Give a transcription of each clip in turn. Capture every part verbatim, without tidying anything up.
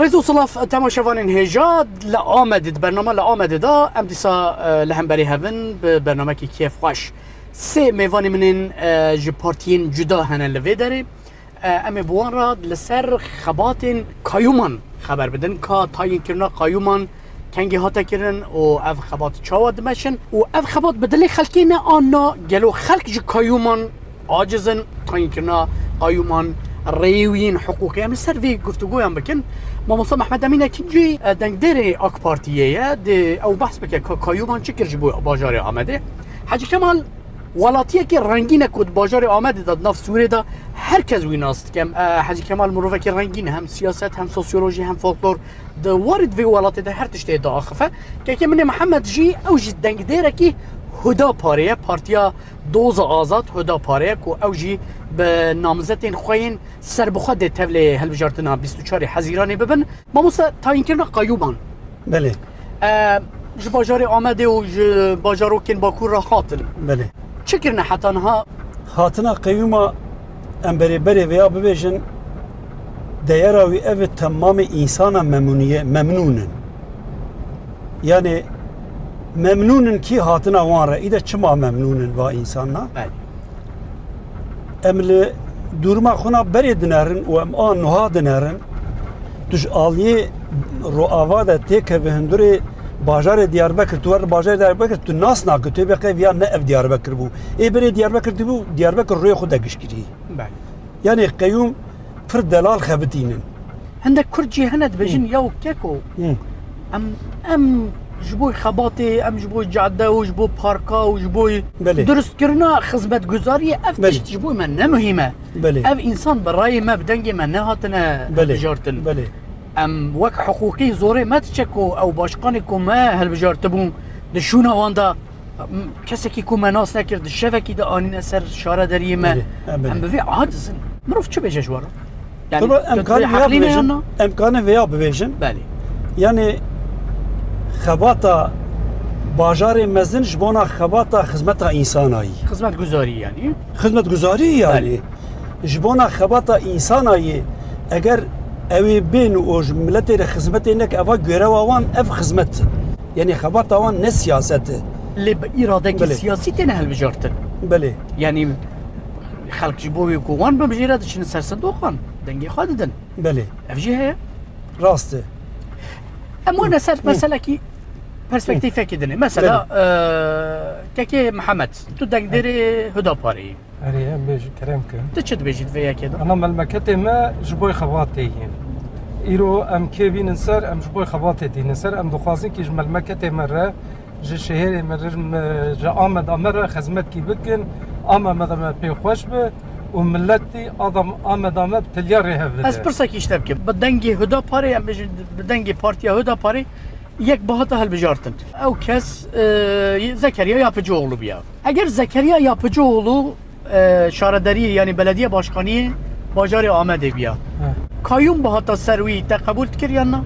Rêz û silav temaşevanên hêja li Amedê, di bernama li Amedê de em dîsa, e, li hemberî hev in bi bernamekî kêfxweş. Sê mêvanê min ên, e, ji partiyên cuda hene li vê derê. E, em ê bi wan re li ser xebatên qayûman xeber bidin, ka tayînkirina qayûman kengî hate kirin û ev xebat çawa dimeşin û ev xebat bi dilê xelkê ne an na, gelo xelk ji qayûman aciz in, tayînkirina qayûman, rêwiyên hiqûqî. Em li ser vê guftûgoyan bikin. Mamosta Mehmet Emîn Ekîncî, e, dengdêrê AK Partiyê ye. Dê ew behs bike ka qayûman çi kir ji bo bajarê Amedê. Hecî Kemal welatiyekî rengîn e ku di bajarê Amedê de, di nav Sûrê de her kes wî nas dike. E, Hecî Kemal mirovekî rengîn e, hem siyaset, hem sosyolojî, hem folklor. Di warê di vê welatê de her tiştê diaxife. Kekê min ê Mihemed jî, ew jî dengdêrekî Hudaparê ye, Partiya Doza Azad Hudaparê ye ku ew jî bi namzetên xwe yên serbixwe dê tevlê hilbijartina bîst û çarê Hezîranê bibin. Mamoste, tayînkirina qayûman. Belê. E, ji bajarê Amedê û ji bajarokên Bakur re hatin. Belê. Çi kirine heta niha? Hatina qeyûma, em berê berê vêya bibêjin, deyera wî ev e, temamê însana memnûniye, memnûn in. Yani memnûn in kî hatina wan re. Îde çima memnûn in va însana? Belê. Em li dûrima xwe na berê dinerin û em a nuha dinerin. Tu ji aliyê roava de têkeve hundirê bajarê Diyarbekir, tu wer li bajarê Diyarbekir, tu nas nake, tu ê bê qey viya ne ev Diyarbekir bû. Ê berê Diyarbekir dibû, Diyarbekir rûyê xwe de gişt kirî. Belê. Yanê qeyûm pir delal xebitînin. Hindek Kurd jî hene dibêjin, Hı. "Yaw keko, Hı. em, em ji bo xebatê, em ji bo cade û ji bo parka û ji bo Belê. durustkirina xizmetguzariyê, ev Belê. tişt ji bo me ne muhîm e. Belê. Ev însan bi rayê me, bi dengê me nehatine Belê. hilbijartin. Belê. Em wek hiqûqî zorê me diçe ku ew başkanê ku me hilbijartibûn di şûna wan de, m, kesekî ku me nas nekir, di şevekî de anîne ser şaredariyê me. Belê, e, belê. Em bi vê aciz in. Mirov çi bêje ji we re? Yani, Tabii, tu em dibê karin vêya heqlî ne bibêjin, yan na? Em karin vêya bibêjin. Belê. Yani, xebata bajarê mezin ji bona xebata xizmeta însanayî. Xizmetguzarî yani. Xizmetguzarî yani. Belê. Ji bona xebata însanayê, eger ew ê bên û ji miletê re xizmetê neke, eva görewa wan ev xizmet e. Yanî xebata wan ne siyaset e. Lê bi îradekî Belê. siyasî têne hilbijartin. Belê. Yanî xelk ji bo wê ku wan bimjêre diçin ser sindoqan, dengê xwe didin. Belê. Ev jî heye. Rast e. Em wene ser Hı. meselekî perspektîfekî dinê. Mesela, Belê. e, kekê Mihemed, tu dengdêrê Hudaparê yî. Erê, em bêjin kerem kin. Tu çi dibêjî di vê yekê de? Ana melmeketê me ji bo xebatê yên. Îro em kê bînin ser, em ji bo xebatê tînin ser, em dixwazin kî ji melmeketê me re, ji şehêrê me re, me, ji Ameda me re xizmetkî bikin, Ameda me pê xweş be û miletî adam Ameda me bi tiliya rê hev bide. Ez pirsekî ji te bikim. Bi dengê Hudaparê, em bêjin bi dengê Partiya Hudaparê, yek bihata hilbijartin. Ew kes, e, Zekeriya Yapıcıoğlu biya. Eger Zekeriya Yapıcıoğlu, e, şaredariyê, yani belediye başkaniyê bajarê Amedê biya, He. Kayyum bihata ser wî, te qebûl dikir yan na?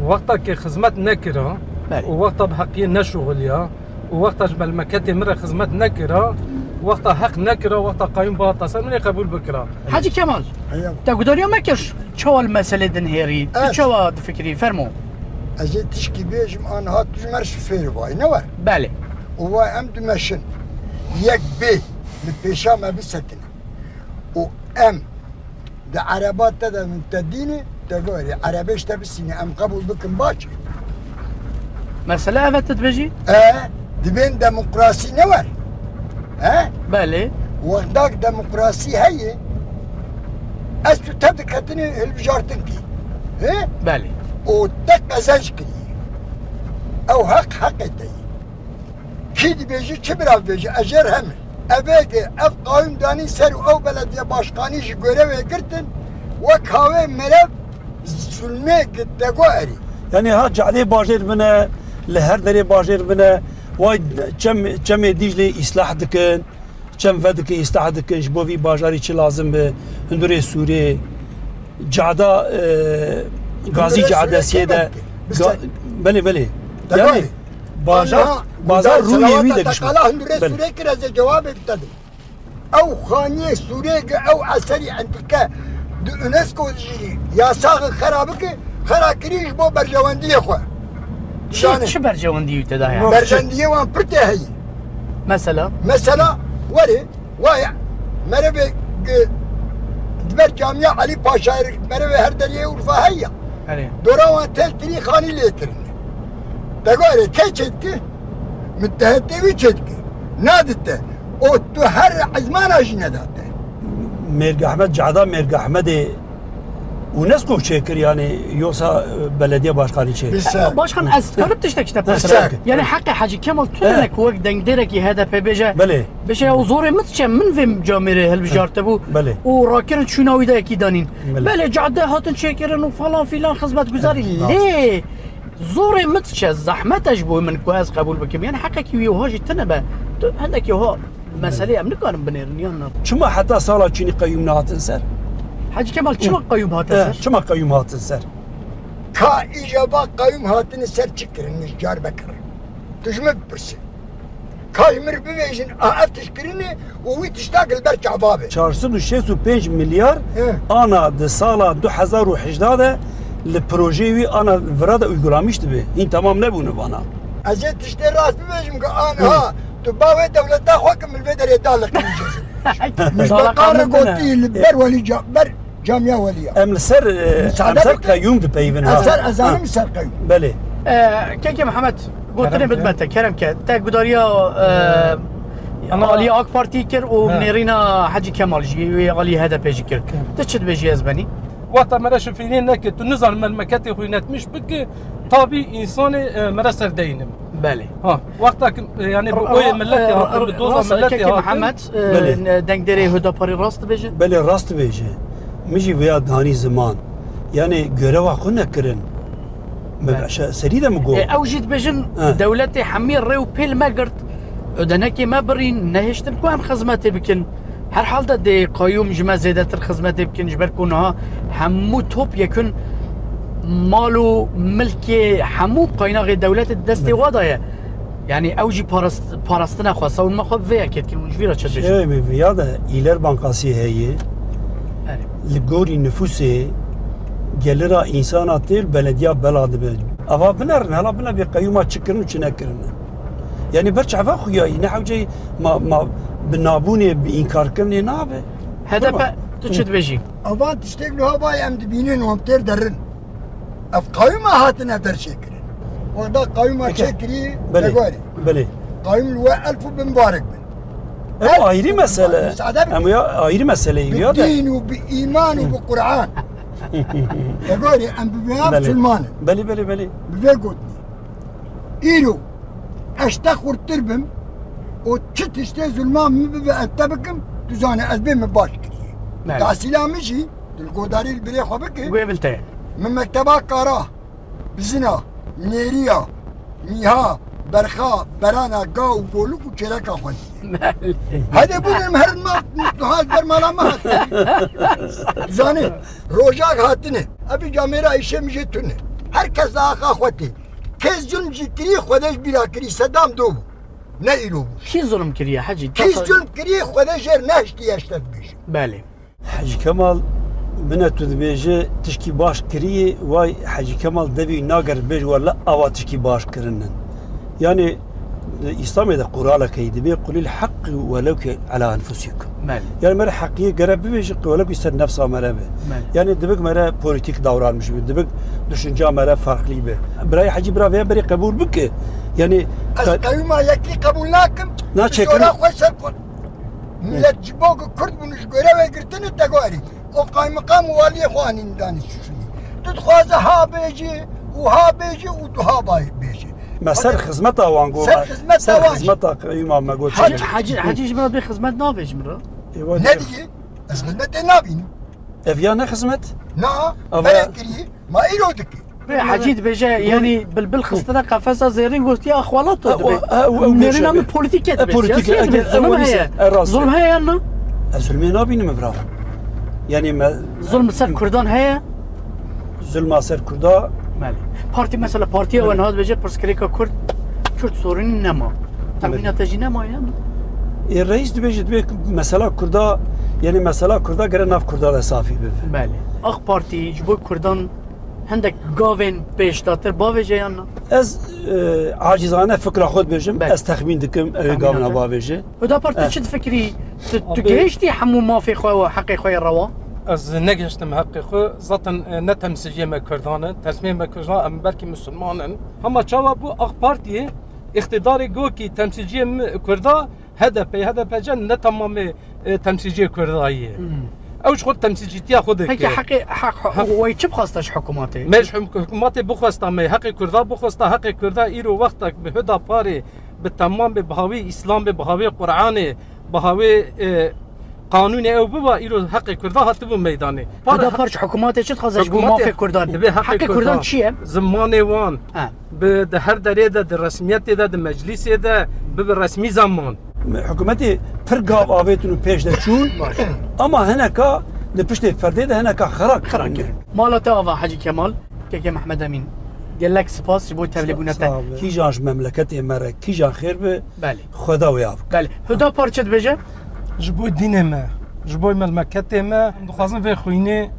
Wexta ke xizmet nekira Belê. û wexta bi heqiyê neşuxuliya û wexta ji melmeketê min re xizmet nekira, wexta heq nekira, wexta qayyum bihata ser min ê qebûl bikira. Hecî Kemal, Heyam. te gudariya me kir, çawa li meselê dinihêrî? Tu Ez. çawa difikirî? Fermo. Ez ê tişkî bêjim, aniha tu ji me re şifêrê vayî, ne wer? Belê. Û vay em dimeşin. Yek bê li pêşa me bisetine. Û em di ereba te de min te dînê, te gorî, erebê ji te bisîne, em qebûl bikin, baş e. Mesele ev e tu dibêjî? E, dibên demokrasî ne wer? He? Belê. Wextak demokrasî heye, ez tu te diketinê hilbijartinkî. He? Belê. Û te qezenc kirî. Ew heq heqê te ye. Kî dibêjî, çi bira bibêjî, ez jê re hem. Evê ki ev qayûm danî ser û ew belediye başkanî ji görevê girtin, wek hawê merev zulmê ki te go erî. Yanî ha cadê bajêr bine, li her derê bajêr bine, way çem, çemê Dîclê îslah dikin, çem vedike îslah dikin, ji bo vî bajarî çi lazim be, hundirê Sûrê, cada, e, gazî cadesiyê de, ga-, belê, belê. Yanî, Bajar, Aniha bajar guda rûyê wî selawata de gişt. Tekala hundirê Belê. Sûrê kir, ez ê cewabê bitedim. Ew xaniyê Sûrê ki ew eserî entîke di UNESCO jî yasaxê xera bike, Qera kirî ji bo berjewendiyê xwe. Çi, çi berjewendî wî te daye? Yok, çi? Berjewendiyê wan pir tê heye. Mesela? Mesela, were, waya, merevê, e, di ber camiya Elî Paşayê re, merevê her deriyê Urfa heye. Erê. Dora wan tel kirî xanî lê kirine. Te gore kê çêdike? Mutehetê wî çêdike. Nadite. O tu her ezmana jî nedate. Mêrg Ehmed, cada Mêrg Ehmedê UNESCO çêkir, yani yoksa, e, belediye başkanı çêkir? Başkan, ez dikarim tiştek ji te pirsim? Yanî heqê Hecî Kemal tune ne ku wek dengdêrekî H D P bêje, belê, bêje ya zorê min diçe, min vê camêrê hilbijartibû, belê, û rakirin çûna wî de yekî danîn. Belê. Belê, cadde hatin çêkirin û falan filan xizmetguzarî. Evet, lê zorê min diçe, zehmet e ji bo min ku ez qebûl bikim. Yanî heqekî wî wiha jî tune be. Tu hindekî wiha meselê em nikarin binêrin yan na. Çima heta sala çûnî qeyûm nehatin ser? Hecî Kemal, çima qeyûm hate ser? Çima qeyûm hatin ser? Ka îja va qeyûm hatine ser çi kirin, ji Diyarbekir? Tu ji min bipirsî. Ka ji min re bibêjin, a ev tişt kirine û wî tiştak li ber çava be. Çar sed û şêst û pênc milyar ana di sala du hezar û hejdeh de li projeyê wî ana vira de uygulamîş dibe. Hîn temam nebûne vana. Ez ê tiştê rast bibêjim ku aniha tu bavê dewleta xwe kim li vê derê daliqînî jê. Ji Beqan re gotî li ber welî ca-, ber Camiya Welî ya. Em li ser, e, em ser qeyûm dipeyivin. Ez ser, ez zanim ser qeyûm. Belê. E, Kekê Mihemed, gotinê bidme te, kerem ke. Te gudariya, e, alî AK Partî kir û nêrîna Hecî Kemal jî, wê alî H D P jî kir. Tu çi dibêjî ez benî? Wexta me re şifînê neke, tu nizan memleketê xwe netmiş bike, tabî însanê, e, me re ser deynim. Belê. Ha, wexta ki, e, yani bi oyê milletê hatin, bi doza milletê hatin. Mihemed, e, dengderê Hudaparê rast dibêje? Belê, rast dibêje. Min jî vêya danî ziman. Yani göreva xwe nekirin. Me serî de min got. E, ew jî dibêjin, dewletê hemî rê û pêl me girt. Ödenekê me birîn, nehiştin ku em xizmetê bikin. Her hal de dê qayûm ji me zêdetir xizmetê bikin, ji ber ku niha hemû top yekun mal û milkê hemû qaynaxê dewletê di destê wa de ye. Yani ew jî parast-, parastina xwe, savunma xwe bi vê yekê dikin. Hûn ji vî re çi dibêjin? Şêwê min viya de Îler Bankasî heye. Erê. Li gorî nifûsê gelira însana tê li belediya bela dibe. Ava binerin, hela bine bê qeyûma çi kirin û çi nekirin. Yani ber çava xuyayî, ne hewceyî ma, ma bi nabûnê, bi înkarkirinê nabe. H D P, tu çi dibêjî? Avan tiştek li havayê em dibînin û em têr derin. Ev qayûma hatine derçêkirin. Wexta qayûma çêkirî, belê, degorî. Belê. Qayûm li we elf û bi mibarek bin. Ev ayrî mesele. Em ya ayrî mesele ya de. Bi dîn û bi îman û bi Qur'an. Degorî, em bi vê Musulman in. Belê, belê, belê. Bi vê gotinê. Îro ez te xurttir bim û çi tiştê zulma min bibe ez te bikim, tu zane ez bê min baş kiriye. Belê. Tahsîla min jî, tu li godarî li birê xwe bike. Wê bil te. Min mekteba kara, bizina, nêriya, mîha, berxa, berana, ga û goluk û çêreka xwendî. Belê. Hede bûnim herin ma, tu ha ber mala me hat. Zanî, rojak hatine. Ev camêra îşê min jê tune. Her kes axa xwe tê. Kes zulm jî kirî, Xwedê ji bîra kirî. Sedam do bû. Ne îro bû. Kî zulm kiriye, Hecî? Kî zulm kirî, Xwedê jêr nehiştiye, ez te dibêjim. Belê. Hecî Kemal, bine tu dibêje tişkî baş kirî, way Hecî Kemal devî nager bêj wele ava tişkî baş kirinin. Yani, e, Îslamê de quralek heye, dibê "Qulil haqqi welew ke ala enfusikum." Belê. Yani, me re heqiyê gere bibêje, welew ke ser nefsa me re be. Belê. Yani, dibik me re politik davranmiş be, dibik düşünca me re farklı be. Birayê Hecî bira vê berê qebûl bike. Yani, ez qeyûma yekî qebûl nakim. Na çêkirin. Xwe ser kon. Millet ji bo ku Kurd bûn ji gore ve girtine te gorî. O qaymiqam û waliyê xwe anîn danî şuşûnî. Tu dixwaze ha bêjî û ha bêjî û tu ha bay-, bêjî. Me ser xizmeta wan got. Ser xizmeta wan. Ser xizmeta qeyûma me got. Hecî, Hecî, Hecî ji min re bê xizmet nabêjim re. Ne diyê? Ez xizmetê nabînim. Ev ya ne xizmet? Na, me kirî. Ma îro dike. Wê Hecî dibêje, yanî bilbil xistine qefesa zêrîn, gotiye axwala to dibê. Nêrîna min polîtîk e dibê. Polîtîk e, siyasî ye dibê. Zulm heye. Zulm heye yan na? Ez zulmê nabînim bira. Yanî me... Zulm ser Kurdan heye? Zulma ser Kurda. Belê. Partî mesela, partiya we niha dibêje pirsgirêka Kurd, Kürt sorunî nema. Tahmîna te jî nema yan? Ê, reîs dibêje, dibê mesela Kurda, yanî mesela Kurda gere nav Kurda de safî bibe. Belê. AK Partî ji bo Kurdan Hindek gavên pêşdatir bavêje yan na? Ez, e, acizane fikra xwe dibêjim, Belê. Ez texmîn dikim, ew ê Texmîna gavina te? Bavêje. Hudapar, tu Eh. Çi difikirî? Tu, tu Abi gihiştî hemû mafê xwe û heqê xwe yê rewa? Ez negihiştim heqê xwe. Zaten, e, ne temsilciyê me Kurdan in. Temsilciyê me Kurdan, em belkî Musulman in. Hema çawa bû AK Partiyê îqtidarê gokî temsilciyê mi Kurda HDP, HDP ce ne tamamê, e, temsilciyê Kurda ye. Hmm. Ew ji xwe temsilcîtiya xwe dike. Peki heqê, heq, Ha. Wê çi bixwesta ji hikûmatê? Me ji him-, hikûmatê bixwesta me, heqê Kurda bixwesta, heqê Kurda îro wextek bi Hudaparê, bi temamê, bi hawî Îslamê, bi hawî Qur'anê, bi hawî, e, qanûnê ew biba, îro heqê Kurda hatibû meydanê. Hudapar ji hikûmatê çi dixwaze ji bo Hikûmatê mafê Kurdan? Divê heqê Heqê Kurdan Kurdan, çi ye? Zimanê wan, Ha. Bi, di her derê de, di resmiyetê de, di meclîsê de bibe resmî zeman. Hikûmetê pir gav avêtin û pêş de çûn. Baş. Ama hineka di piştê perdê de hineka xera Xera kirin. Kirin. Mala te ava Hecî Kemal, Keke Mehmed Emîn. Gelek spas ji bo tevlîbûna te. Sağ ol. Kîjan ji memleketê me re, kîjan xêr bi, Belê. Xweda wê av. Belê. Hudapar çi dibêje? Ji bo dînê me, ji bo memleketê me, dixwazin vê xwînê,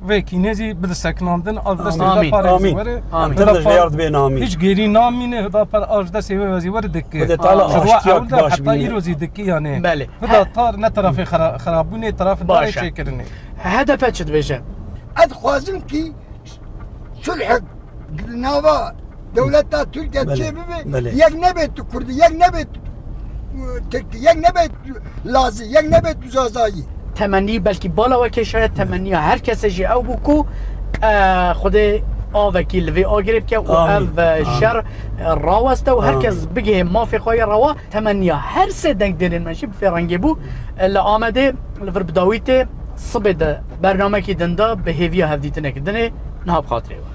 vê kînê zî bide sekinandin, av destê Amîn. Hudaparê zî Amîn. Were. Amîn. Em pir Hudapar dişvêyar dibên amîn. Hiç gêrî namîne, Hudapar av ji destê wê ve zî were dike. Xwedê Teala Ji bo aştiyak ew de baş heta bîne. Îro zî dike yani. Belê. Hudapar ne tarafê xera-, xerabûnê, tarafê Baş darê e. Çêkirinê. HDP çi dibêje? Ez dixwazim ki sulh li nava dewleta Tirkiye Belê, çê bibe, belê. Yek nebê tu Kurdî, yek nebê tu, e, Tirkî, yek nebê tu Lazî, yek nebê tu Zazayî. Temennî belkî bala we kêşaye, temenniya her kesê jî ew bû ku, e, Xwedê avekî li vê agirê bike û Amîn, ev, e, amîn. Şer, e, raweste û her Amîn. Kes bigihê mafê xwe yê rewa. Temenniya her sê dengdêrên me jî bi vê rengê bû. E, li Amedê, li vir bi dawî tê, sibê de bernamekî din de bi hêviya hevdîtinekî dinê niha bi xatirê we.